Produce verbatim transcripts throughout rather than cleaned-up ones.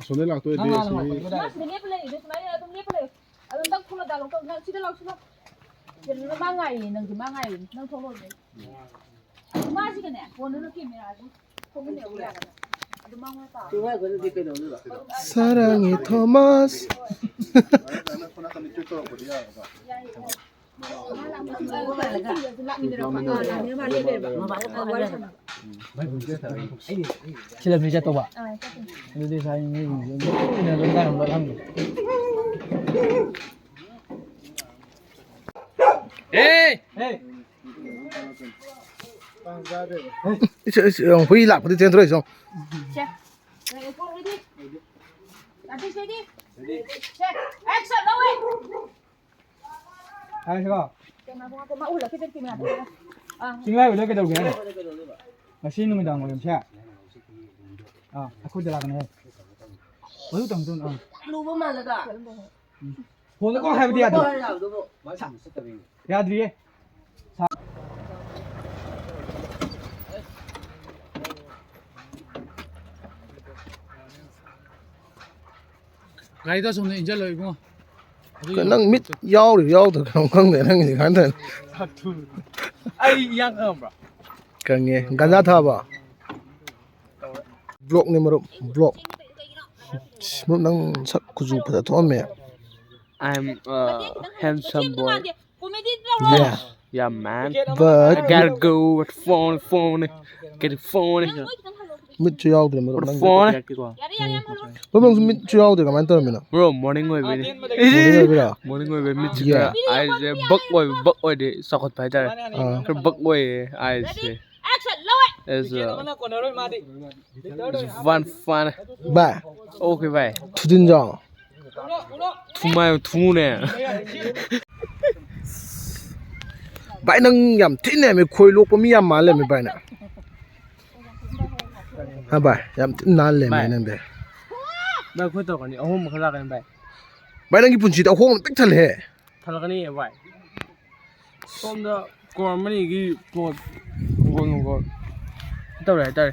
ꯑꯁꯣꯝꯗꯩ ꯂꯥꯛꯇꯣꯏꯗꯤ ꯅꯪ ꯍꯥꯟꯅ ꯁꯤꯒꯤ ꯍꯧꯔꯛꯄꯅꯤ ꯀꯗꯥꯏ? ꯃꯥ ꯁꯤꯗ ꯂꯦꯞꯄ ꯂꯩꯔꯤꯗꯣ, ꯁꯨꯃꯥꯏꯅ ꯑꯗꯨꯝ ꯂꯦꯞꯄ ꯂꯩꯌꯨ꯫ ꯑꯗꯨꯝ ꯅꯪ ꯊꯣꯛꯂꯛꯑꯣ, ꯗꯥ ꯂꯣꯛꯇꯧ, ꯅꯪ ꯁꯤꯗ ꯂꯥꯛꯑꯣ, ꯁꯤꯗ꯫ ꯀꯩꯅꯣ, ꯃꯥ ꯉꯥꯏꯔꯤꯌꯦ, ꯅꯪꯁꯨ ꯃꯥ ꯉꯥꯏꯔꯤꯌꯦ, ꯅꯪ ꯊꯣꯛꯂꯛꯑꯣ ꯍꯧꯖꯤꯛ꯫ ꯃꯥꯁꯤꯒꯅꯦ, ꯐꯣꯟꯗꯨꯅ ꯀꯦꯃꯦꯔꯥꯁꯦ ꯊꯣꯛꯃꯤꯟꯅꯕ ꯌꯥꯒꯗ꯭ꯔꯥ? ꯑꯗꯨ ꯃꯉꯣꯟꯗ ꯇꯥꯛꯑꯣ꯫ ꯁꯥꯔꯥꯡꯉꯦ ꯊꯣꯃꯥꯁ꯫ ꯌꯥꯏꯌꯦ, ꯌꯥꯏꯌꯦ꯫ ꯁꯤ ꯂꯝꯕꯤ ꯆꯠꯇꯧꯕ? ꯑꯗꯨꯗꯤ ꯁꯥꯏ ꯃꯤꯁꯤꯡꯁꯦ ꯂꯣꯏꯅ ꯑꯗꯨꯝ ꯂꯥꯛꯑꯝꯕ ꯈꯪꯗꯦ꯫ ꯏꯁ, ꯏꯁ, ꯍꯨꯏ ꯂꯥꯛꯄꯗꯤ ꯆꯦꯟꯊꯣꯔꯛꯏꯁꯦ ꯌꯦꯡꯉꯣ꯫ ꯁꯦ꯫ Ready? Artist ready? Set. Action, ꯂꯧꯋꯦ꯫ ꯍꯥꯏꯔꯁꯤꯀꯣ? ꯀꯩꯅꯣ, ꯃꯥ ꯎꯍꯜꯂꯛꯈꯤꯗ꯭ꯔꯦ, ꯀꯦꯃꯦꯔꯥꯗ꯫ ꯑꯥ꯫ ꯆꯤꯡꯂꯥꯏ ꯍꯣꯏꯗ ꯀꯩꯗꯧꯒꯦ ꯍꯥꯏꯅꯣ? ꯉꯁꯤ ꯅꯨꯃꯤꯗꯥꯡ ꯋꯥꯏꯔꯝꯁꯦ? ꯑꯥ, ꯑꯩꯈꯣꯏꯗ ꯂꯥꯛꯀꯅꯤ ꯍꯥꯏ꯫ ꯍꯧꯖꯤꯛ ꯇꯧ, ꯇꯧ, ꯑꯥ꯫ ꯂꯨꯕ ꯃꯥꯜꯂꯒ꯫ ꯎꯝ꯫ ꯐꯣꯟꯗ ꯀꯣ ꯍꯥꯏꯕꯗꯤ ꯌꯥꯗ꯭ꯔꯣ? ꯀꯣ ꯍꯥꯏꯕꯗꯨꯕꯨ꯫ ꯌꯥꯗ꯭ꯔꯤꯌꯦ꯫ ꯒꯥꯔꯤꯗꯣ ꯑꯁꯣꯝꯗ ꯏꯟꯖꯜꯂꯣ ꯏꯕꯨꯡꯉꯣ꯫ ꯑꯗꯨ ꯀꯩꯅꯣ ꯅꯪ ꯌꯦꯡꯉꯣ꯫ ꯃꯤꯠ ꯌꯥꯎꯔꯤꯕ ꯌꯥꯎꯗꯕ ꯀꯩꯅꯣ ꯈꯪꯗꯦ ꯅꯪꯒꯤꯗꯤ ꯀꯃꯥꯏꯅ ꯇꯧꯔꯤꯅꯣ? ꯑꯩ ꯏꯌꯥꯡ ꯈꯪꯉꯕ꯭ꯔꯣ? ꯈꯪꯉꯦ꯫ ꯒꯟꯖꯥ ꯊꯥꯕ? ꯕ꯭ꯂꯣꯛꯅꯦ ꯃꯔꯨꯞ, ꯕ꯭ꯂꯣꯛ꯫ ꯏꯁ, ꯃꯔꯨꯞ ꯅꯪ ꯁꯛ ꯀꯨꯆꯨ ꯐꯖ ꯊꯣꯛꯑꯝꯃꯦ꯫ I'm a handsome boy. Yeah. Yeah, man. But I gotta go with phone, phone. Get a phone. ꯃꯤꯠꯁꯨ ꯌꯥꯎꯗ꯭ꯔꯦ ꯃꯔꯨꯞ ꯅꯪꯒꯤ꯫ Phone. ꯃꯔꯨꯞ ꯅꯪꯁꯨ ꯃꯤꯠꯁꯨ ꯌꯥꯎꯗ꯭ꯔꯦ, ꯀꯃꯥꯏꯅ ꯇꯧꯔꯝꯃꯤꯅꯣ? Bro, morning ꯑꯣꯏꯕꯩꯅꯦ꯫ Morning ꯑꯣꯏꯕꯩꯔꯣ? Morning ꯑꯣꯏꯕꯩ ꯃꯤꯠꯁꯦ ꯈꯔ eyes ꯁꯦ ꯕꯛ ꯑꯣꯏꯕ, ꯕꯛ ꯑꯣꯏꯗꯦ, ꯆꯥꯎꯈꯠꯄ ꯍꯥꯏꯇꯥꯔꯦ꯫ ꯑꯥ꯫ ꯈꯔ ꯕꯛ ꯑꯣꯏꯌꯦ eyes say. As a one fun. ꯚꯥꯏ꯫ Okay, ꯚꯥꯏ꯫ ꯊꯨꯖꯤꯟꯖꯥꯎ꯫ ꯊꯨꯃꯥꯏ ꯊꯨꯅꯦ꯫ ꯚꯥꯏ, ꯅꯪ ꯌꯥꯝ ꯊꯤ ꯅꯦꯝꯃꯦ, ꯈꯣꯏ ꯂꯣꯛꯄ ꯃꯤ ꯌꯥꯝ ꯃꯥꯜꯂꯦꯃꯦ ꯚꯥꯏ ꯅꯪ꯫ ꯍꯥ ꯚꯥꯏ, ꯌꯥꯝ ꯊꯤ ꯅꯥꯜꯂꯦꯃꯦ ꯚꯥꯏ꯫ ꯅꯪꯗꯤ꯫ ꯚꯥꯏ, ꯑꯩꯈꯣꯏ ꯇꯧꯔꯛꯀꯅꯤ, ꯑꯍꯨꯝ ꯃꯈꯥ ꯂꯥꯛꯀꯅꯤ ꯚꯥꯏ꯫ ꯚꯥꯏ, ꯅꯪꯒꯤ ꯄꯨꯟꯁꯤꯗ ꯑꯍꯣꯡꯕ ꯄꯤꯛ ꯊꯜꯂꯦꯍꯦ꯫ ꯊꯜꯂꯛꯀꯅꯤꯌꯦ ꯚꯥꯏ꯫ ꯁꯣꯝꯗ ꯀ꯭ꯔꯣꯔ ꯑꯃ ꯑꯅꯤꯒꯤ ꯄꯣꯠ ꯍꯣꯡꯒꯣꯜ ꯅꯨꯡꯒꯣꯜ ꯇꯧꯔꯦ ꯍꯥꯏꯇꯥꯔꯦ꯫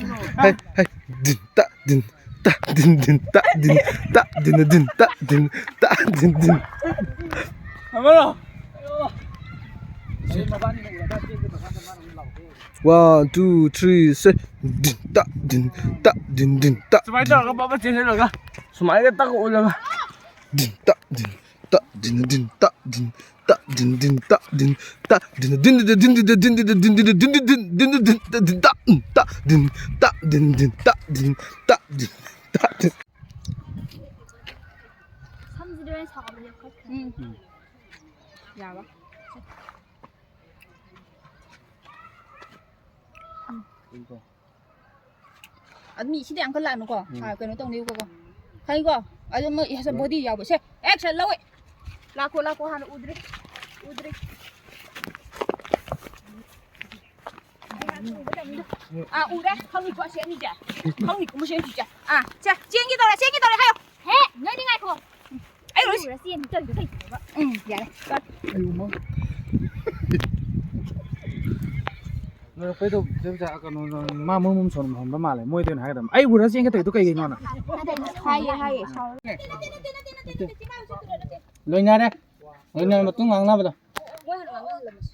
ꯍꯩ, ꯍꯩ, ꯗꯤꯟ, ꯇ, ꯗꯤꯟ, ꯇ, ꯗꯤꯟ, ꯗꯤꯟ, ꯇ, ꯗꯤꯟ, ꯇ, ꯗꯤꯟ, ꯗꯤꯟ, ꯇ, ꯗꯤꯟ, ꯗꯤꯟ꯫ ꯑꯃꯔꯣ? One, two, three, say. ꯗꯤꯟ, ꯇ, ꯗꯤꯟ, ꯇ, ꯗꯤꯟ, ꯗꯤꯟ, ꯇ, ꯁꯨꯃꯥꯏꯅ ꯗꯤꯟ꯫ ꯇꯧꯔꯒ ꯕꯕꯥ ꯆꯦꯟꯁꯤꯜꯂꯒ ꯁꯨꯃꯥꯏꯅ ꯇꯛ ꯑꯣꯜꯂꯒ꯫ ꯗꯤꯟ, ꯇ, ꯗꯤꯟ, ꯇ, ꯗꯤꯟ, ꯗꯤꯟ, ꯇ, ꯗꯤꯟ, ꯇ, ꯗꯤꯟ, ꯗꯤꯟ, ꯇ, ꯗꯤꯟ, ꯗꯤꯟ, ꯗꯤꯟ, ꯗꯤꯟ, ꯗꯤꯟ, ꯗꯤꯟ, ꯗꯤꯟ, ꯗꯤꯟ, ꯗꯤꯟ, ꯗꯤꯟ, ꯗꯤꯟ, ꯗꯤꯟ, ꯗꯤꯟ, ꯗꯤꯟ, ꯇ, ꯎꯝ, ꯇ, ꯗꯤꯟ, ꯇ, ꯗꯤꯟ, ꯗꯤꯟ, ꯇ, ꯗꯤꯟ, ꯇ, ꯗꯤꯟ, ꯇ, ꯗꯤꯟ꯫ ꯁꯝꯁꯤꯗꯤ ꯍꯣꯔꯦꯟ ꯁꯥꯡꯕ ꯂꯦꯞꯈꯠꯈ꯭ꯔꯦ꯫ ꯎꯝ꯫ ꯌꯥꯔꯕ? ꯎꯝ꯫ ꯑꯗꯨ ꯃꯤ ꯁꯤꯗ ꯌꯥꯝ ꯀꯟꯅ ꯂꯥꯛꯅꯨꯀꯣ꯫ ꯎꯝ꯫ ꯑꯥ, ꯀꯩꯅꯣ ꯇꯧꯅꯤꯕꯀꯣ꯫ ꯈꯪꯉꯤꯀꯣ? ꯑꯗꯨ ꯃꯣꯏ ꯏꯁꯥ body ꯌꯥꯎꯕ꯫ ꯁꯦ, action ꯂꯧꯋꯦ꯫ ꯂꯥꯛꯈꯣ, ꯂꯥꯛꯈꯣ, ꯍꯥꯟꯅ ꯎꯗ꯭ꯔꯤ꯫ ꯎꯗ꯭ꯔꯤ꯫ ꯑꯥ, ꯎꯔꯦ꯫ ꯈꯪꯉꯤꯀꯣ ꯑꯁꯤ ꯑꯅꯤꯁꯦ? ꯈꯪꯉꯤꯀꯣ ꯃꯁꯤ ꯑꯅꯤꯁꯦ? ꯑꯥ, ꯁꯦ, ꯆꯦꯟꯒꯦ ꯇꯧꯔꯦ, ꯆꯦꯟꯒꯦ ꯇꯧꯔꯦ ꯍꯥꯏꯌꯣ꯫ ꯍꯦ, ꯅꯣꯏꯗꯤ ꯉꯥꯏꯈꯣ꯫ ꯑꯩ ꯎꯔꯦ꯫ ꯎꯔꯦ, ꯆꯦꯟꯒꯦ ꯇꯧꯔꯤꯗꯣ ꯀꯩꯒꯤꯅꯣꯕ? ꯎꯝ, ꯌꯥꯔꯦ꯫ ꯑꯩ ꯎꯃ꯫ ꯂꯣꯏꯔꯛꯄꯩꯗꯣ ꯆꯦ ꯄꯤꯆꯥ, ꯀꯩꯅꯣ, ꯃꯥ ꯃꯨꯝ ꯃꯨꯝ ꯁꯣꯟ ꯍꯣꯟꯕ ꯃꯥꯜꯂꯦ, ꯃꯣꯏꯗ ꯑꯣꯏꯅ ꯍꯥꯏꯒꯗꯕꯅꯦ꯫ ꯑꯩ ꯎꯔ ꯆꯦꯟꯒꯦ ꯇꯧꯔꯤꯗꯣ ꯀꯩꯒꯤꯅꯣꯅ? ꯍꯥꯏꯌꯦ, ꯍꯥꯏꯌꯦ, ꯁꯥꯎꯔꯦ꯫ ꯂꯣꯏꯅꯔꯦ꯫ ꯂꯣꯏꯅꯔ ꯃꯇꯨꯡ ꯉꯥꯡꯅꯕꯗꯣ꯫ ꯃꯣꯏ ꯍꯥꯟꯅ ꯉꯥꯡꯅꯍꯜꯂꯝꯃꯁꯤ꯫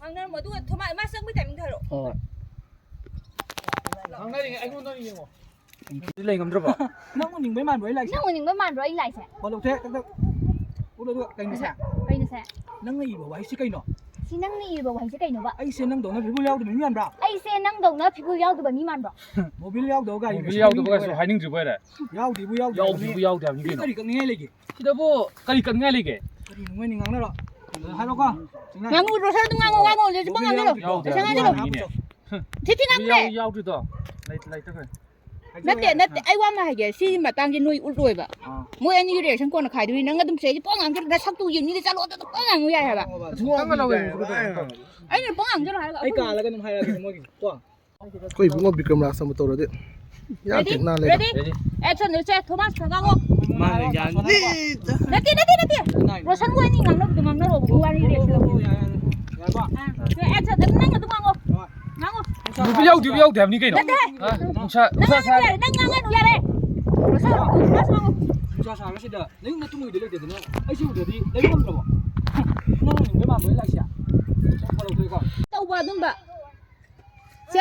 ꯉꯥꯡꯅꯔꯝꯃꯣ, ꯑꯗꯨꯒ ꯊꯣꯃꯥ-, ꯃꯥ ꯆꯪꯕꯩ ꯇꯥꯏꯃꯤꯡꯗ ꯍꯥꯏꯔꯛꯑꯣ꯫ ꯍꯣꯏ꯫ ꯉꯥꯡꯅꯔꯤꯉꯩ ꯑꯩꯉꯣꯟꯗ ꯑꯣꯏꯅ ꯌꯦꯡꯉꯣ꯫ ꯂꯩ ꯉꯝꯗ꯭ꯔꯕꯣ? ꯅꯪ ꯎꯅꯤꯡꯕꯩ ꯃꯥꯟꯕ꯭ꯔꯣ ꯑꯩ ꯂꯥꯛꯏꯁꯦ? ꯅꯪ ꯎꯅꯤꯡꯕꯩ ꯃꯥꯟꯕ꯭ꯔꯣ ꯑꯩ ꯂꯥꯛꯏꯁꯦ? ꯐꯣꯟ ꯂꯧꯊꯣꯛꯑꯦ, ꯇꯛ ꯇꯛ꯫ ꯎꯠꯂꯣ, ꯑꯗꯨꯒ ꯀꯩꯅꯣꯁꯦ? ꯀꯩꯅꯣꯁꯦ? ꯅꯪꯅ ꯏꯕ ꯋꯥꯍꯩꯁꯤ ꯀꯩꯅꯣ? ꯁꯤ ꯅꯪꯅ ꯏꯕ ꯋꯥꯍꯩꯁꯦ ꯀꯩꯅꯣꯕ? ꯑꯩꯁꯦ ꯅꯪꯗꯧꯅ ꯐꯤꯕꯨꯜ ꯌꯥꯎꯗꯕ ꯃꯤ ꯃꯥꯟꯕ꯭ꯔꯥ? ꯑꯩꯁꯦ ꯅꯪꯗꯧꯅ ꯐꯤꯕꯨꯜ ꯌꯥꯎꯗꯕ ꯃꯤ ꯃꯥꯟꯕ꯭ꯔꯣ? ꯃꯣꯕꯤꯜ ꯌꯥꯎꯗꯕ ꯒꯥꯔꯤ ꯃꯣꯕꯤꯜ ꯃꯁꯛ ꯌꯥꯎꯗꯕ ꯈꯪꯅꯤꯡꯕ ꯀꯥꯏꯁꯨ ꯑꯣꯏꯔꯦ꯫ ꯍꯥꯏꯅꯤꯡꯗ꯭ꯔꯤꯕ ꯑꯣꯏꯔꯦ꯫ ꯌꯥꯎꯗꯦꯕꯨ ꯌꯥꯎꯗꯦ ꯍꯥꯏꯕꯅꯤ ꯌꯥꯎꯗꯦꯕꯨ ꯀꯩꯅꯣ? ꯌꯥꯎꯗꯦ ꯍꯥꯏꯕꯅꯤ ꯀꯩꯅꯣ꯫ ꯀꯔꯤ ꯀꯛꯅꯤꯡꯉꯥꯏ ꯂꯩꯒꯦ? ꯁꯤꯗꯕꯨ ꯀꯔꯤ ꯀꯛꯅꯤꯡꯉꯥꯏ ꯂꯩꯒꯦ? ꯀꯔꯤꯅꯣ ꯃꯣꯏꯅꯤ ꯉꯥꯡꯅꯔꯣ꯫ ꯉꯥꯡꯉꯨ, ꯔꯣꯁꯟ ꯑꯗꯨꯝ ꯉꯥꯡꯉꯣ, ꯉꯥꯡꯉꯣ, ꯍꯧꯖꯤꯛ ꯄꯪꯉꯥꯡ ꯉꯥꯡꯖꯜꯂꯣ꯫ ꯌꯥꯎꯗꯦ꯫ ꯄꯩꯁꯥ ꯉꯥꯡꯖꯜꯂꯣ꯫ ꯌꯥꯎꯗꯦ꯫ ꯊꯤ ꯊꯤ ꯉꯥꯡꯉꯨꯅꯦ꯫ ꯌꯥꯎ-, ꯌꯥꯎꯗ꯭ꯔꯤꯗꯣ꯫ ꯂꯩ-, ꯂꯩꯇꯈ꯭ꯔꯦ꯫ ꯅꯠꯇꯦ, ꯅꯠꯇꯦ, ꯑꯩ ꯋꯥ ꯑꯃ ꯍꯥꯏꯒꯦ꯫ ꯁꯤꯒꯤ ꯃꯇꯥꯡꯁꯤ ꯅꯣꯏ ꯎꯠꯂꯣꯏꯕ꯫ ꯑꯥ꯫ ꯃꯣꯏ ꯑꯅꯤꯒꯤ ꯔꯤꯂꯦꯁꯟ ꯀꯣꯟꯅ ꯈꯥꯏꯗꯣꯏꯅꯤ꯫ ꯅꯪ ꯑꯗꯨꯝ ꯁꯤꯗꯩꯁꯤ ꯄꯪꯉꯥꯡ ꯉꯥꯡꯖꯜꯂꯣ꯫ ꯅꯁꯛꯇꯨ ꯌꯦꯡꯅꯤꯡꯗꯦ, ꯆꯠꯂꯣ, ꯑꯗꯨ ꯑꯗꯨꯝ ꯄꯪꯉꯥꯡ ꯉꯥꯡꯉꯨ ꯌꯥꯏ ꯍꯥꯏꯕ꯫ ꯅꯪꯅ ꯂꯧꯋꯦ꯫ ꯑꯩꯅ ꯄꯪꯉꯥꯡ ꯉꯥꯡꯖꯜꯂꯣ ꯍꯥꯏꯔꯒ ꯑꯩ ꯑꯩꯈꯣꯏ ꯀꯥꯜꯂꯒ ꯑꯗꯨꯝ ꯍꯥꯏꯔꯛꯑꯒꯦ ꯃꯣꯏꯒꯤ ꯀꯣ꯫ ꯑꯩꯈꯣꯏ ꯏꯕꯨꯡꯉꯣ ꯕꯤꯀ꯭ꯔꯝ ꯔꯥꯖ ꯑꯃ ꯇꯧꯔꯗꯤ ꯌꯥꯝ ready? ꯊꯦꯛꯅ ꯂꯩꯔꯦ꯫ Ready? Action, ꯁꯦ, ꯊꯣꯃꯥꯁ, ꯈꯔ ꯉꯥꯡꯉꯣ꯫ ꯃꯥꯅ ꯌꯥꯅꯤ꯫ ꯅꯠꯇꯦ, ꯅꯠꯇꯦ, ꯅꯠꯇꯦ꯫ ꯔꯣꯁꯟ ꯈꯣꯏ ꯑꯅꯤ ꯉꯥꯡꯅꯕꯗꯣ ꯉꯥꯡꯅꯔꯣ, ꯋꯥꯔꯤ ꯂꯩꯔꯁꯤꯗꯕꯨ꯫ ꯑꯥ, ꯁꯦ, action, ꯑꯗꯨꯝ ꯅꯪ ꯑꯗꯨꯝ ꯉꯥꯡꯉꯣ꯫ ꯉꯥꯡꯉꯣ꯫ ꯅꯨꯄꯤ ꯌꯥꯎꯗꯦ, ꯌꯥꯎꯗꯦ ꯍꯥꯏꯕꯅꯤ ꯀꯩꯅꯣ꯫ ꯅꯠꯇꯦ꯫ ꯍꯥ? ꯅꯨꯡꯁꯥ, ꯅꯪ ꯅꯨꯡꯁꯥ ꯉꯥꯡꯉꯅꯨ ꯁꯥꯔꯦ, ꯌꯥꯔꯦ꯫ ꯔꯣꯁꯟ, ꯊꯣꯃꯥꯁ ꯉꯥꯡꯉꯣ꯫ ꯅꯨꯡꯁꯥ ꯁꯥꯔꯒ ꯁꯤꯗ ꯅꯌꯨꯝ ꯅꯇꯨꯝ ꯑꯣꯏꯗ ꯂꯩꯇꯦꯗꯅ ꯑꯩ ꯁꯤ ꯎꯗ꯭ꯔꯗꯤ ꯂꯩꯕ ꯉꯝꯗ꯭ꯔꯕꯣ? ꯅꯪ ꯎꯅꯤꯡꯕꯩ ꯃꯥꯟꯕ꯭ꯔꯣ ꯑꯩ ꯂꯥꯛꯏꯁꯦ? ꯅꯪ ꯐꯣꯟ ꯂꯧꯊꯣꯛꯑꯦꯀꯣ꯫ ꯇꯧꯕ ꯑꯗꯨꯝꯕ꯫ ꯁꯦ꯫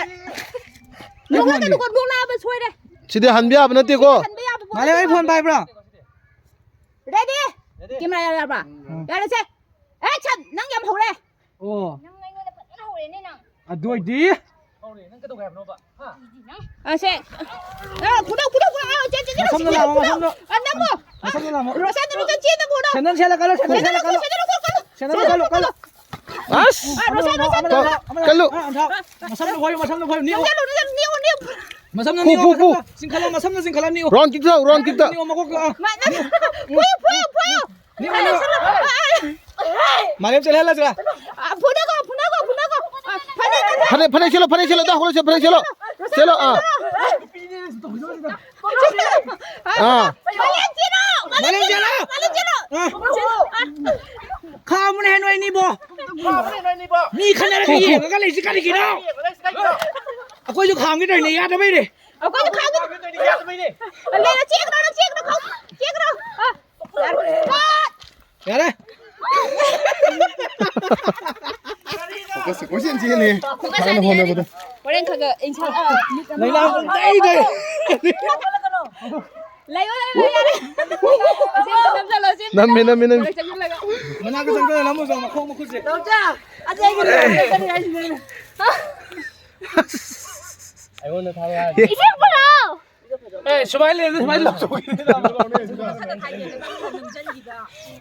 ꯅꯣꯛꯂꯛꯀꯅꯨꯀꯣ, ꯅꯣꯛꯂꯛꯑꯕ ꯁꯣꯏꯔꯦ꯫ ꯁꯤꯗꯤ ꯍꯟꯕ ꯌꯥꯕ ꯅꯠꯇꯦꯀꯣ꯫ ꯍꯟꯕ ꯌꯥꯕ ꯄꯣꯠ ꯃꯥꯂꯦꯝ, ꯑꯩ ꯅꯠꯇꯦ꯫ ꯐꯣꯟ ꯄꯥꯏꯕ꯭ꯔꯣ? Ready? Ready? Camera ꯌꯥꯔꯕ? ꯎꯝ꯫ ꯌꯥꯔꯦꯁꯦ꯫ Action! ꯅꯪ ꯌꯥꯝ ꯍꯧꯔꯦ꯫ ꯑꯣ꯫ ꯅꯪ ꯑꯩꯉꯣꯟꯗ ꯐꯖꯅ ꯍꯧꯔꯦꯅꯦ ꯅꯪ꯫ ꯑꯗꯨ ꯑꯣꯏꯗꯤ꯫ ꯍꯧꯔꯦ, ꯅꯪ ꯀꯩꯗꯧꯒꯦ ꯍꯥꯏꯕꯅꯣꯕ? ꯍꯥ? ꯑ, ꯁꯦ꯫ ꯑ, ꯐꯨꯗꯧ, ꯐꯨꯗꯧ, ꯐꯨꯗꯧ, ꯑ, ꯆꯦ, ꯆꯦ, ꯆꯦ, ꯃꯁꯝꯗꯣ ꯐꯨꯗꯧ, ꯂꯥꯝꯃꯣ, ꯐꯨꯗꯧ꯫ ꯃꯁꯝꯗꯣ꯫ ꯑ, ꯅꯝꯃꯣ꯫ ꯃꯁꯝꯗꯣ ꯂꯥꯝꯃꯣ꯫ ꯔꯣꯁꯟ, ꯔꯣꯁꯟ, ꯆꯦ, ꯅꯝꯃꯣ, ꯅꯝꯃꯣ꯫ ꯁꯦꯟꯗꯜ ꯁꯦꯠꯂ ꯀꯜꯂꯣ, ꯁꯦꯟꯗꯜ ꯁꯦꯠꯂ ꯀꯜꯂꯣ꯫ ꯁꯦꯟꯗꯜ ꯂꯧꯊꯣꯛ, ꯀꯜꯂꯣ꯫ ꯁꯦꯟꯗꯜ ꯁꯦꯟꯗꯜ ꯀꯜꯂꯣ, ꯂꯧꯊꯣꯛ, ꯀꯜꯂꯣ꯫ ꯀꯜꯂꯣ꯫ ꯑꯁ! ꯑꯃꯅ, ꯑꯃꯅ, ꯑꯃꯅ, ꯑꯃꯅ, ꯀꯜꯂꯨ꯫ ꯑ, ꯑ, ꯃꯁꯝꯗꯣ ꯍꯣꯏꯌꯨ, ꯃꯁꯝꯗꯣ ꯍꯣꯏꯌꯨ, ꯅꯤꯛꯑꯣ꯫ ꯅꯝꯖꯜꯂꯨ, ꯅꯝꯖꯜꯂꯨ, ꯅꯤꯛꯑꯣ, ꯅꯤꯛꯑꯣ꯫ ꯃꯁꯝꯗꯣ ꯐꯨ, ꯅꯤꯛꯑꯣ, ꯐꯨ, ꯐꯨ꯫ ꯃꯁꯝꯗꯣ꯫ ꯆꯤꯡꯈꯠꯂꯣ, ꯃꯁꯝꯗꯣ ꯆꯤꯡꯈꯠꯂ ꯅꯤꯛꯑꯣ꯫ Round kick ꯊꯥꯎ, round kick ꯊꯥꯎ꯫ ꯅꯤꯛꯑꯣ, ꯃꯀꯣꯛꯇꯣ, ꯑ꯫ ꯃꯥ, ꯅꯝ-, ꯐꯨꯌꯨ, ꯐꯨꯌꯨ, ꯐꯨꯌꯨ꯫ ꯅꯤꯛꯑꯣ, ꯅꯤꯛꯑꯣ꯫ ꯃꯥꯂꯦꯝ ꯆꯦꯜꯍꯜꯂꯁꯤꯔꯥ? ꯑ, ꯐꯨꯅꯒꯣ, ꯐꯨꯅꯒꯣ, ꯐꯨꯅꯒꯣ꯫ ꯑ, ꯐꯅꯦꯛ, ꯐꯅꯦꯛ, ꯐꯅꯦꯛ ꯁꯦꯠꯂꯣ, ꯐꯅꯦꯛ ꯁꯦꯠꯂꯣ, ꯑꯗꯣ ꯍꯧꯒꯠꯂꯁꯦ, ꯐꯅꯦꯛ ꯁꯦꯠꯂꯣ꯫ ꯁꯦꯠꯂꯣ, ꯑꯥ꯫ ꯑꯥ꯫ ꯃꯥꯂꯦꯝ ꯆꯦꯜꯂꯣ! ꯃꯥꯂꯦꯝ ꯆꯦꯜꯂꯣ! ꯃꯥꯂꯦꯝ ꯆꯦꯜꯂꯣ! ꯑꯥ꯫ ꯈꯥꯝ ꯅꯣꯏ ꯑꯅꯤꯕꯣ? ꯃꯤ ꯈꯠꯅꯔꯒ ꯌꯦꯡꯉꯒ ꯂꯩꯁꯤ ꯀꯔꯤꯒꯤꯅꯣ? ꯑꯩꯈꯣꯏꯁꯨ ꯈꯥꯝꯒꯦ ꯇꯧꯔꯤꯅꯦ, ꯌꯥꯗꯕꯩꯅꯦ꯫ ꯑꯩꯈꯣꯏꯁꯨ ꯈꯥꯝꯒꯦ꯫ ꯂꯩꯔ ꯆꯦꯛꯅꯣ, ꯅꯪ ꯆꯦꯛꯅꯣ, ꯈꯥꯝ-, ꯆꯦꯛꯅꯣ꯫ ꯑ, ꯌꯥꯔꯦ꯫ ꯌꯥꯔꯦ꯫ ꯐꯣꯀꯁꯁꯦ ꯀꯣꯏꯆꯦꯟ ꯆꯦꯜꯂꯦ꯫ ꯐꯣꯀꯁ ꯁꯥꯟꯅ ꯍꯣꯠꯅꯕꯗ꯫ ꯌꯥꯔꯦ꯫ ꯍꯣꯔꯦꯟ ꯈꯔ ꯈꯔ ꯏꯟꯁꯥꯡ, ꯑ, ꯂꯩꯂꯥꯡ ꯄꯪꯗꯩ ꯗꯩ꯫ ꯂꯩꯌꯣ, ꯂꯩꯌꯣ, ꯌꯥꯔꯦ꯫ ꯅꯝꯁꯜꯂꯣ, ꯁꯤ ꯅꯝꯃꯦ, ꯅꯝꯃꯦ, ꯅꯝꯃꯦ꯫ ꯆꯪꯁꯤꯜꯂꯒ꯫ ꯃꯅꯥꯛꯇ ꯆꯪꯁꯤꯜꯂꯒ ꯅꯝꯃꯨ ꯆꯣ, ꯃꯈꯣꯡ ꯃꯈꯨꯠꯁꯦ꯫ ꯅꯥꯎꯆꯥ, ꯑꯁ, ꯑꯩꯒꯤ ꯀꯔꯤ ꯍꯥꯏꯁꯤꯅꯦ? ꯑꯩꯉꯣꯟꯗ ꯊꯥꯔꯛꯑꯣ ꯍꯥꯏꯔꯗꯤ꯫ ꯏꯁꯤꯡ ꯄꯨꯔꯛꯑꯣ꯫ ꯑꯦ, ꯁꯨꯃꯥꯏꯅ ꯂꯩꯔꯗꯤ ꯁꯨꯃꯥꯏꯅ ꯂꯧꯊꯣꯛꯈꯤꯗꯣꯏꯅꯦ꯫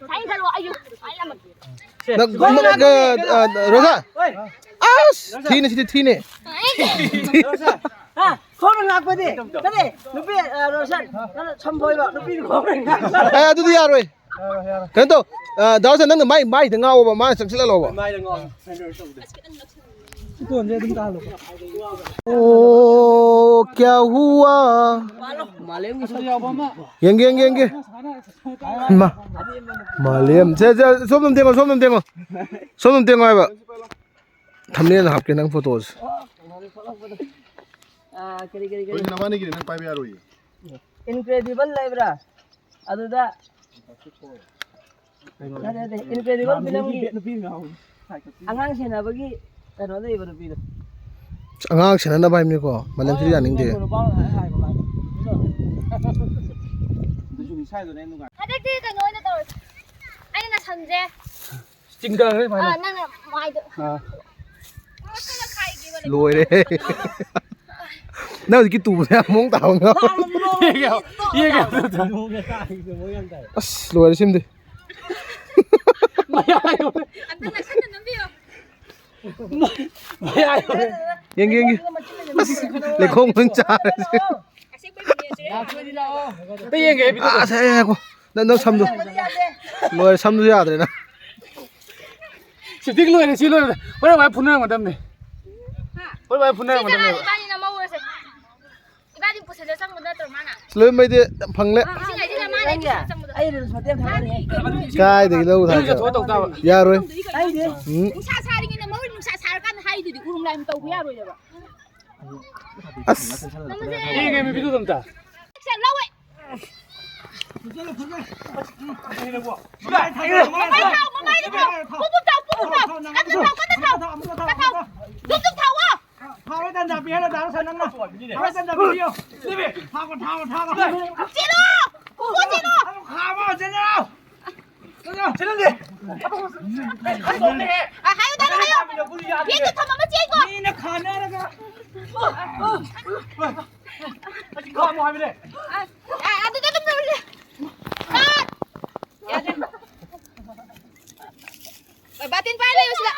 ꯁꯥꯏꯟ ꯈꯜꯂꯣ, ꯑꯩꯁꯨ ꯁꯨꯃꯥꯏꯅ ꯂꯥꯛꯑꯝꯃꯒꯦ꯫ ꯅꯪ, ꯅꯪ, ꯑ, ꯑ, ꯔꯣꯖꯥ? ꯑꯁ, ꯊꯤꯅꯦ, ꯁꯤꯗꯤ ꯊꯤꯅꯦ꯫ ꯍꯥ? ꯈꯣꯡꯅ ꯉꯥꯛꯄꯗꯤ? ꯀꯔꯤ? ꯅꯨꯄꯤ, ꯑ, ꯔꯣꯁꯟ, ꯅꯪꯅ ꯁꯝ ꯐꯣꯏꯕ, ꯅꯨꯄꯤꯅ ꯈꯣꯡꯅ ꯉꯥꯛꯄ꯫ ꯑꯦ, ꯑꯗꯨꯗꯤ ꯌꯥꯔꯣꯏ꯫ ꯀꯩꯅꯣ ꯇꯧ, ꯑ, ꯗꯥ ꯔꯣꯁꯟ, ꯅꯪꯅ ꯃꯥꯏ, ꯃꯥꯏꯗ ꯉꯥꯎꯑꯣꯕ, ꯃꯥꯅ ꯆꯪꯁꯤꯜꯍꯜꯂꯣꯕ꯫ ꯃꯥꯏꯗ ꯉꯥꯎꯑꯣ꯫ ꯁꯤꯇꯣꯟꯁꯦ ꯑꯗꯨꯝ ꯇꯥꯍꯜꯂꯣ꯫ ꯑꯣ, ꯀꯌꯥ ꯍꯨꯋꯥ? ꯌꯦꯡꯒꯦ, ꯌꯦꯡꯒꯦ, ꯌꯦꯡꯒꯦ꯫ ꯃꯥ, ꯃꯥꯂꯦꯝ꯫ ꯁꯦ, ꯁꯦ, ꯁꯣꯝꯗ ꯑꯝꯇ ꯌꯦꯡꯉꯣ, ꯁꯣꯝꯗ ꯑꯝꯇ ꯌꯦꯡꯉꯣ꯫ ꯁꯣꯝꯗ ꯑꯝꯇ ꯌꯦꯡꯉꯣ ꯍꯥꯏꯕ꯫ ꯊꯝꯅꯦꯅ ꯍꯥꯞꯀꯦ ꯅꯪ ꯐꯣꯇꯣꯁꯦ꯫ ꯑꯥ, ꯀꯔꯤ, ꯀꯔꯤ, ꯀꯔꯤ? ꯍꯧꯖꯤꯛ ꯅꯕꯥꯅꯤꯒꯤꯗꯤ ꯅꯪ ꯄꯥꯏꯕ ꯌꯥꯔꯣꯏꯌꯦ꯫ ꯏꯟꯀ꯭ꯔꯦꯗꯤꯕꯜ ꯂꯩꯕ꯭ꯔꯥ? ꯑꯗꯨꯗ ꯅꯠꯇꯦ, ꯅꯠꯇꯦ, ꯏꯟꯀ꯭ꯔꯦꯗꯤꯕꯜ ꯐꯤꯂꯝꯒꯤ ꯑꯉꯥꯡ ꯁꯦꯟꯅꯕꯒꯤ ꯀꯩꯅꯣ ꯂꯩꯕ ꯅꯨꯄꯤꯗꯣ꯫ ꯑꯉꯥꯡ ꯁꯦꯟꯅꯅꯕ ꯍꯥꯏꯕꯅꯤꯀꯣ, ꯃꯥꯂꯦꯝꯁꯤꯗ ꯌꯥꯅꯤꯡꯗꯦ꯫ ꯍꯟꯗꯛꯇꯤ ꯀꯩꯅꯣ ꯑꯣꯏꯅ ꯇꯧꯔꯁꯤ꯫ ꯑꯩꯅ ꯁꯝꯁꯦ ꯆꯤꯡꯊꯈ꯭ꯔꯦ ꯁꯨꯃꯥꯏꯅ꯫ ꯑꯥ, ꯅꯪꯅ ꯃꯥꯏꯗꯣ꯫ ꯑꯥ꯫ ꯂꯣꯏꯔꯦ꯫ ꯅꯪ ꯍꯧꯖꯤꯛꯀꯤ ꯇꯨꯕꯗ ꯌꯥꯝ ꯃꯑꯣꯡ ꯇꯥꯕ ꯉꯥꯎ-, ꯌꯦꯡꯒꯦ, ꯌꯦꯡꯒꯦ꯫ ꯑꯁ, ꯂꯣꯏꯔꯦ ꯁꯤꯃꯗꯤ꯫ ꯃꯌꯥꯏ ꯌꯧꯔꯦ꯫ ꯑꯝꯇ ꯅꯛꯁꯟꯅ ꯅꯝꯕꯤꯌꯣ꯫ ꯃꯌꯥꯏ ꯌꯧꯔꯦ꯫ ꯌꯦꯡꯒꯦ, ꯌꯦꯡꯒꯦ꯫ ꯑꯁ, ꯂꯩꯈꯣꯝ ꯂꯣꯏ ꯆꯥꯔꯦ꯫ ꯑꯝꯇ ꯌꯦꯡꯒꯦ, ꯍꯥꯏꯕꯤꯗꯣ꯫ ꯑꯁ, ꯑꯩ ꯉꯥꯏꯈꯣ꯫ ꯅꯪ, ꯅꯪ ꯁꯝꯗꯨ꯫ ꯂꯣꯏꯔꯦ, ꯁꯝꯗꯨ ꯌꯥꯗ꯭ꯔꯦ ꯅꯪ꯫ ꯁꯤꯇꯤꯡ ꯂꯣꯏꯔꯦ, ꯁꯤ ꯂꯣꯏꯔꯦ꯫ ꯍꯣꯔꯦꯟ ꯋꯥꯏ ꯐꯨꯅꯔꯝꯒꯗꯕꯅꯦ꯫ ꯍꯥ? ꯍꯣꯔꯦꯟ ꯋꯥꯏ ꯁꯤ ꯐꯨꯅꯔꯝꯒꯗꯕꯅꯦꯕ꯫ ꯆꯔꯥꯗꯤ ꯏꯕꯥꯅꯤꯅ ꯃꯧꯔꯁꯦ꯫ ꯏꯕꯥꯅꯤ ꯄꯨꯁꯤꯜꯂ ꯆꯪꯕ ꯅꯠꯇ꯭ꯔꯣ ꯃꯥꯅ? ꯂꯣꯏꯃꯩꯗꯤ ꯌꯥꯝ ꯐꯪꯂꯦ꯫ ꯑꯥ, ꯑꯥ꯫ ꯁꯤ ꯂꯩꯁꯤꯅ ꯃꯥ ꯅꯪꯒꯤ ꯑꯩ ꯔꯤꯜꯁ ꯃꯇꯦꯛ ꯊꯥꯔꯛꯑꯅꯤ꯫ ꯀꯥꯏꯗꯒꯤ ꯂꯧ ꯊꯥꯛꯀꯦ? ꯇꯧ ꯇꯥꯕ꯫ ꯌꯥꯔꯣꯏ꯫ ꯑꯩꯗꯤ ꯅꯨꯡꯁꯥ ꯁꯥꯔꯤꯉꯩꯗ ꯃꯔꯨ ꯅꯨꯡꯁꯥ ꯁꯥꯔꯀꯥꯟꯗ ꯍꯥꯏꯗꯨꯗꯤ ꯎꯔꯨꯝ ꯂꯥꯏꯔꯨꯝ ꯇꯧꯕ ꯌꯥꯔꯣꯏꯗꯕ꯫ ꯑꯁ꯫ ꯌꯦꯡꯒꯦ ꯃꯤ ꯚꯤꯗꯤꯑꯣꯗꯣ ꯑꯝꯇ꯫ ꯂꯧꯋꯦ꯫ ꯃꯃꯥꯏ ꯊꯥꯎ, ꯃꯃꯥꯏꯗ ꯊꯥꯎ꯫ ꯄꯨꯞ ꯄꯨꯞ ꯊꯥꯎ, ꯄꯨꯞ ꯄꯨꯞ ꯊꯥꯎ꯫ ꯀꯟꯅ ꯊꯥꯎ, ꯀꯟꯅ ꯊꯥꯎ꯫ ꯀꯟꯅ ꯊꯥꯎ꯫ ꯄꯨꯞ ꯄꯨꯞ ꯊꯥꯎꯑꯣ꯫ ꯊꯥꯎ ꯍꯣꯏ ꯇꯟꯖꯥ ꯄꯤꯍꯜꯂꯣ, ꯗꯥ ꯔꯣꯁꯟ ꯅꯪꯅ꯫ ꯊꯥꯎ ꯍꯣꯏ ꯇꯟꯖꯥ ꯄꯤꯕꯤꯌꯣ꯫ ꯊꯥꯎ, ꯊꯥꯎ, ꯊꯥꯎ꯫ ꯆꯦꯜꯂꯣ! ꯀꯣꯀꯣ ꯆꯦꯜꯂꯣ! ꯈꯥꯝꯃꯣ, ꯆꯦꯜꯂꯣ! ꯆꯦꯜꯍꯟꯗꯦ꯫ ꯑ, ꯍꯥꯏꯌꯨ, ꯗꯥ, ꯍꯥꯏꯌꯨ꯫ ꯕꯦꯒꯇ ꯊꯝꯃꯝꯃ ꯆꯦꯟꯈꯣ꯫ ꯃꯤꯅ ꯈꯥꯝꯅꯔꯒ꯫ ꯑꯁꯤ ꯈꯥꯝꯃꯣ ꯍꯥꯏꯕꯅꯦ꯫ ꯑ, ꯑ, ꯑꯗꯨꯗ ꯑꯗꯨꯝ ꯇꯧꯔꯁꯦ꯫ ꯀꯠ! ꯌꯥꯗ꯭ꯔꯦ꯫ ꯕꯥꯇꯤꯟ ꯄꯥꯏꯔ ꯂꯩꯌꯨ ꯁꯤꯗ꯫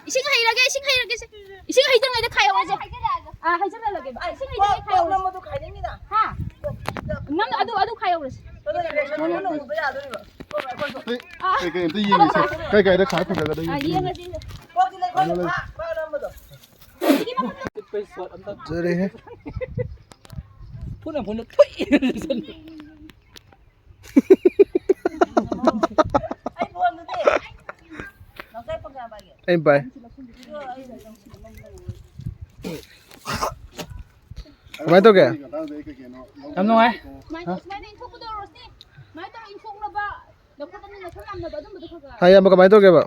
ꯏꯁꯤꯡ ꯍꯩꯔꯒꯦ, ꯏꯁꯤꯡ ꯍꯩꯔꯒꯦ, ꯁꯦ꯫ ꯏꯁꯤꯡ ꯍꯩꯗ꯭ꯔꯤꯉꯩꯗ ꯈꯥꯏꯍꯧꯔꯁꯦ꯫ ꯑꯥ, ꯍꯩꯖꯤꯜꯍꯜꯂꯒꯦꯕ꯫ ꯏꯁꯤꯡ ꯍꯩꯗ꯭ꯔꯤꯉꯩꯗ ꯈꯥꯏꯍꯧꯔꯁꯦ꯫ ꯅꯝꯕꯗꯣ ꯈꯥꯏꯅꯤꯡꯉꯤꯗ꯫ ꯍꯥ? ꯅꯝ-, ꯑꯗꯨ, ꯑꯗꯨ ꯈꯥꯏꯍꯧꯔꯁꯦ꯫ ꯑꯗꯣ ꯏꯂꯦꯛꯁꯟ ꯃꯅꯨꯡ ꯎꯕ ꯌꯥꯗꯣꯔꯤꯕ꯫ ꯀꯩ, ꯀꯩ, ꯑꯝꯇ ꯌꯦꯡꯉꯤꯁꯦ꯫ ꯀꯩ ꯀꯥꯏꯗ ꯈꯥꯏ ꯐꯖꯒꯗꯒꯦ ꯑꯥ, ꯌꯦꯡꯉꯁꯤ꯫ ꯌꯦꯡꯉꯁꯤ꯫ ꯀꯣꯛꯁꯤ ꯂꯩꯈꯠꯂꯣ, ꯐꯥ, ꯐꯥ ꯅꯝꯕꯗꯣ꯫ ꯐꯖꯔꯦꯍꯦ꯫ ꯐꯨꯅ ꯐꯨꯅ ꯊꯨꯏ꯫ ꯑꯩ ꯐꯣꯟꯗꯨꯗꯤ? ꯅꯥꯎꯆꯥ ꯐꯣꯟ ꯀꯌꯥ ꯄꯥꯏꯒꯦ? ꯑꯩ ꯄꯥꯏ꯫ ꯀꯃꯥꯏꯅ ꯇꯧꯒꯦ? ꯌꯥꯝ ꯅꯨꯡꯉꯥꯏ꯫ ꯁꯨꯃꯥꯏꯅ, ꯁꯨꯃꯥꯏꯅ ꯏꯟꯊꯣꯛꯄꯗꯣ, ꯔꯣꯁꯅꯤ꯫ ꯁꯨꯃꯥꯏꯅ ꯇꯧꯔ ꯏꯟꯊꯣꯛꯅꯕ, ꯅꯈꯨꯠ ꯑꯅꯤ ꯅꯈꯨꯠ ꯌꯥꯝꯅꯕ ꯑꯗꯨꯝꯕꯗꯣ ꯈꯔ ꯈꯔ꯫ ꯍꯥꯏ, ꯏꯌꯥꯝꯕ, ꯀꯃꯥꯏꯅ ꯇꯧꯒꯦꯕ?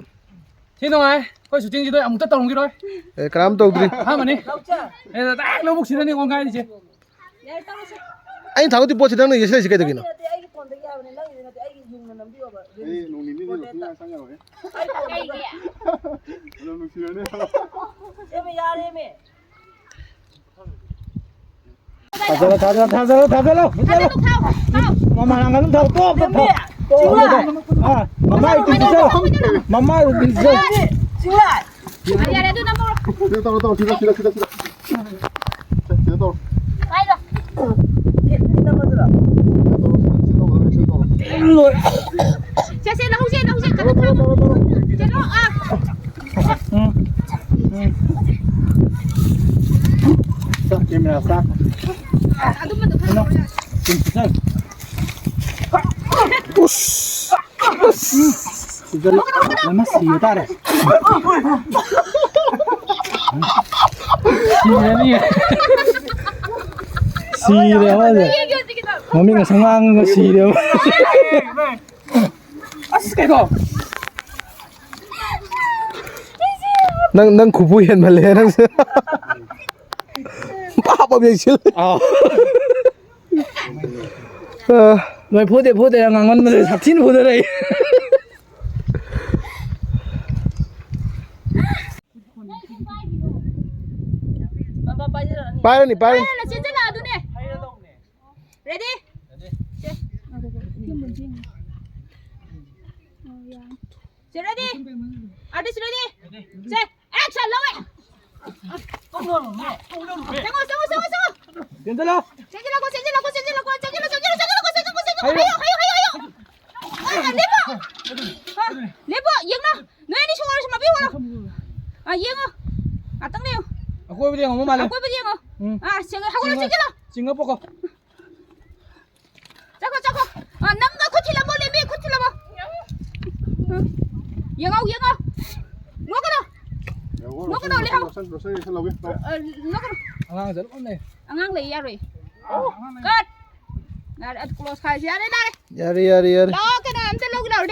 ꯊꯤ ꯅꯨꯡꯉꯥꯏ꯫ ꯑꯩꯈꯣꯏ ꯁꯨꯇꯤꯡꯁꯤꯗ ꯑꯃꯨꯛꯇ ꯇꯧꯔꯝꯈꯤꯔꯣꯏ꯫ ꯑꯦ, ꯀꯅꯥꯝ ꯇꯧꯗ꯭ꯔꯤ꯫ ꯑꯍꯥꯟꯕꯅꯤ꯫ ꯅꯥꯎꯆꯥ꯫ ꯑꯦ, ꯗꯥꯏꯔꯦꯛ ꯂꯧꯕꯨꯛꯁꯤꯗꯅꯤ ꯑꯣꯟꯈꯥꯏꯔꯤꯁꯦ꯫ ꯌꯥꯔꯦ, ꯇꯧꯔꯁꯦ꯫ ꯑꯩꯅ ꯊꯥꯒꯠꯇꯤ ꯄꯣꯠꯁꯤ ꯅꯪꯅ ꯌꯦꯁꯤꯜꯂꯛꯏꯁꯦ ꯀꯩꯗꯧꯒꯤꯅꯣ? ꯅꯠꯇꯦ, ꯑꯩꯒꯤ ꯐꯣꯟꯗꯒꯤ ꯍꯥꯏꯕꯅꯦ, ꯅꯪꯒꯤꯗꯤ ꯅꯠꯇꯦ, ꯑꯩꯒꯤ ꯌꯨꯝꯅ ꯅꯝꯕꯤꯌꯣꯕ, ꯑꯩ ꯅꯣꯡ ꯅꯤꯅꯤꯗꯤ ꯄꯣꯔꯇ꯭ꯔꯦꯠꯇ꯫ ꯂꯣꯏꯁꯤꯟ ꯉꯥꯏ ꯆꯪ ꯌꯥꯔꯣꯏꯍꯦ꯫ ꯑꯩ ꯐꯣꯟꯗꯒꯤ꯫ ꯀꯩꯒꯤ? ꯑꯗꯨꯝ ꯅꯨꯡꯁꯤꯔꯅꯤ꯫ ꯁꯦꯝꯃꯦ, ꯌꯥꯔꯦꯃꯦ꯫ ꯊꯥꯖꯜꯂꯣ, ꯊꯥꯖꯜꯂꯣ, ꯊꯥꯖꯜꯂꯣ, ꯊꯥꯖꯜꯂꯣ, ꯊꯥꯖꯜꯂꯣ꯫ ꯊꯥꯎ, ꯊꯥꯎ꯫ ꯃꯃꯥ ꯅꯪ ꯑꯗꯨꯝ ꯊꯥꯎ, ꯇꯣꯛ, ꯇꯣꯛ, ꯊꯥꯎ, ꯇꯣꯛ, ꯇꯣꯛ꯫ ꯑꯥ, ꯃꯃꯥꯏ ꯄꯤꯟꯁꯤꯜꯂꯣ꯫ ꯃꯃꯥꯏ ꯄꯤꯟꯁꯤꯜꯂꯣ꯫ ꯁꯤꯡꯂꯥꯏ꯫ ꯌꯥꯔꯦ, ꯌꯥꯔꯦ, ꯑꯗꯨ ꯅꯝꯃꯣ꯫ ꯁꯤꯗ ꯇꯧꯔꯣ, ꯇꯧꯔꯣ, ꯁꯤꯗ, ꯁꯤꯗ, ꯁꯤꯗ, ꯁꯤꯗ꯫ ꯁꯤꯗ ꯇꯧꯔꯣ꯫ ꯄꯥꯏꯔꯣ꯫ ꯁꯤꯗ ꯇꯧꯔꯣ, ꯁꯤꯗ ꯇꯧꯔꯣ꯫ ꯁꯦ, ꯁꯦ, ꯂꯧꯍꯧꯁꯦ, ꯂꯧꯍꯧꯁꯦ, ꯀꯟꯅ ꯊꯥꯎ꯫ ꯆꯠꯂꯣ, ꯑꯥ꯫ ꯎꯝ꯫ ꯎꯝ꯫ ꯆꯥꯛ, ꯀꯦꯃꯦꯔꯥ ꯆꯥꯛ꯫ ꯑꯗꯨꯝꯕꯗꯣ ꯈꯔ ꯀꯩꯅꯣ꯫ ꯇꯧꯔꯣ ꯌꯥꯔꯦ꯫ ꯁꯨꯝ ꯄꯤꯖꯔꯣ꯫ ꯁꯤꯗ ꯑꯃ ꯁꯤꯕ ꯇꯥꯔꯦ꯫ ꯁꯤꯔꯅꯤ꯫ ꯁꯤꯔꯦ ꯑꯃꯁꯦ꯫ ꯃꯃꯤꯡ ꯑꯁꯪ ꯉꯥꯡꯉꯒ ꯁꯤꯔꯦ ꯑꯃ꯫ ꯑꯁ, ꯀꯩꯅꯣ? ꯅꯪ, ꯅꯪ ꯈꯨꯕꯨ ꯍꯦꯟꯃꯜꯂꯦ ꯅꯪꯁꯦ꯫ ꯄꯥꯞ ꯑꯃ ꯌꯩꯁꯤꯜꯂꯦ꯫ ꯑꯥ꯫ ꯑ꯫ ꯅꯣꯏ ꯐꯨꯗꯦ, ꯐꯨꯗꯦ, ꯉꯥꯡꯃꯟꯕꯗ ꯁꯥꯊꯤꯅ ꯐꯨꯗꯔꯛꯏ꯫ ꯄꯥꯏꯔꯅꯤ, ꯄꯥꯏꯔꯅꯤ꯫ ꯆꯦꯟꯁꯤꯜꯂꯛꯑꯣ ꯑꯗꯨꯅꯦ꯫ Ready? ꯁꯦ꯫ ꯁꯦ, ready? Artist ready? ꯁꯦ, action, ꯂꯧꯋꯦ꯫ ꯆꯪꯉꯣ, ꯆꯪꯉꯣ, ꯆꯪꯉꯣ, ꯆꯪꯉꯣ꯫ ꯆꯦꯟꯁꯤꯜꯂꯣ꯫ ꯆꯦꯟꯁꯤꯜꯂꯛꯑꯣ, ꯆꯦꯟꯁꯤꯜꯂꯛꯑꯣ, ꯆꯦꯟꯁꯤꯜꯂꯛꯑꯣ, ꯆꯦꯟꯁꯤꯜꯂꯛꯑꯣ, ꯆꯦꯟꯁꯤꯜꯂꯛꯑꯣ, ꯆꯦꯟꯁꯤꯜꯂꯛꯑꯣ, ꯆꯦꯟꯁꯤꯜꯂꯛꯑꯣ, ꯆꯦꯟꯁꯤꯜꯂꯛꯑꯣ꯫ ꯍꯥꯏꯌꯣ꯫ ꯍꯥꯏꯌꯣ, ꯍꯥꯏꯌꯣ, ꯍꯥꯏꯌꯣ, ꯍꯥꯏꯌꯣ꯫ ꯑ, ꯂꯦꯞꯄꯣ꯫ ꯑ, ꯂꯦꯞꯄꯣ, ꯌꯦꯡꯉꯣ꯫ ꯅꯣꯏ ꯑꯅꯤ ꯁꯣꯔ ꯃꯄꯤ ꯍꯣꯔꯣ꯫ ꯑ, ꯌꯦꯡꯉꯣ꯫ ꯉꯥꯛꯇꯪ ꯂꯩꯌꯨ꯫ ꯑꯀꯣꯏꯕꯗ ꯌꯦꯡꯉꯣ ꯃꯥꯜꯂꯦ꯫ ꯑꯀꯣꯏꯕꯗ ꯌꯦꯡꯉꯣ꯫ ꯎꯝ꯫ ꯑ, ꯁꯦꯡꯉꯦ꯫ ꯍꯧꯒꯠꯂꯣ, ꯆꯤꯡꯉꯣ꯫ ꯆꯦꯟꯁꯤꯜꯂꯣ꯫ ꯆꯤꯡꯉꯣ ꯄꯣꯀꯣ꯫ ꯆꯠꯈꯣ, ꯆꯠꯈꯣ꯫ ꯑ, ꯅꯪꯒ ꯈꯨꯠ ꯊꯤꯜꯂꯝꯃꯣ, ꯂꯦꯝꯕꯤ, ꯈꯨꯠ ꯊꯤꯜꯂꯝꯃꯣ꯫ ꯎꯝ꯫ ꯌꯦꯡꯉꯣ, ꯌꯦꯡꯉꯣ꯫ ꯅꯣꯛꯀꯅꯣ꯫ ꯅꯣꯛꯀꯅꯣ, ꯂꯦꯝꯍꯧ꯫ ꯂꯣꯁꯟ, ꯂꯣꯁꯟ, ꯂꯣꯁꯟ ꯂꯧꯒꯦ꯫ ꯑ, ꯅꯣꯛꯀꯅꯣ꯫ ꯑꯉꯥꯡ ꯂꯩ, ꯌꯥꯔꯣꯏ꯫ ꯑꯉꯥꯡ ꯂꯩ, ꯌꯥꯔꯣꯏ꯫ Cut꯫ ꯌꯥꯔꯦ, ꯑꯗꯨ close ꯍꯥꯏꯁꯦ꯫ ꯌꯥꯔꯦ, ꯌꯥꯔꯦ꯫ ꯌꯥꯔꯦ, ꯌꯥꯔꯦ, ꯌꯥꯔꯦ꯫ ꯂꯥꯛꯑꯣ, ꯀꯩꯅꯣ, ꯑꯝꯇ ꯂꯧꯒꯦ ꯂꯥꯛꯑꯣ꯫